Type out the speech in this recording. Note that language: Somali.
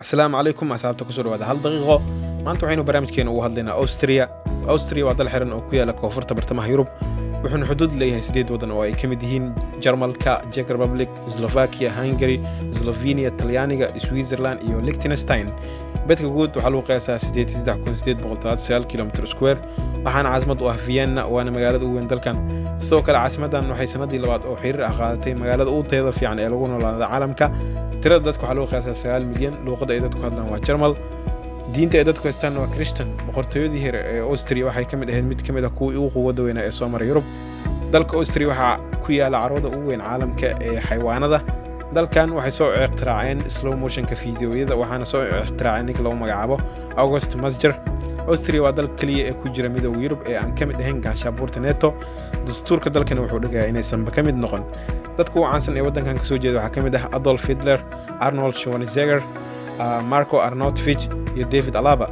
Asalaamu calaykum asxaabta, kusoo dhawaada Hal Daqiiqo. Maanta waxaynu barnaamijkeena ugu hadlaynaa Austria. Austria waa dal xiran oo ku yaala koonfurta bartamaha Yurub, wuxuuna xuduud leeyahay sideed waddan oo ay ka mid yihiin Jarmalka, Czech Republic, Slovakia, Hungary, Slovenia, Talyaaniga, Switzerland iyo Liechtenstein. Bedka guud waxaa lagu qiyaasaa 83,839 kilometer square, waxaana caasimad u ah Vienna, waana magaalada ugu weyn dalkan. Sidoo kale caasimaddan waxay sanadii labaad oo xiriir ah qaadatay magaalada ugu tayada fiican ee lagu noolaada caalamka. Tirada dadka waxaa lagu qiyaasaa 9 milyan. Luuqadda ay dadku hadlaan waa Jarmal, diinta ay dadku haystaan waa Christian. Boqortooyadii hore ee Austria waxay ka mid ahayd mid ka mid ah kuwii ugu quwadda weynaa ee soo maray Yurub. Dalka Austria waxaa ku yaala carwada ugu weyn caalamka ee xaywaanada. Dalkan waxay soo ikhtiraaceen slow motionka fiidiyoyada, waxaana soo ikhtiraacay ninka lagu magacaabo August Masjer. Austria waa dal keliya ee ku jira Midowga Yurub ee aan ka mid ahayn gaashaanbuurta NATO. Dastuurka dalkani wuxuu dhigayaa inaysanba ka mid noqon. Dadka ugu caansan ee waddankan kasoo jeeda waxaa ka mid ah Adolf Hitler, Arnold Schwarzenegger, Marco Arnautovic iyo David Alaba.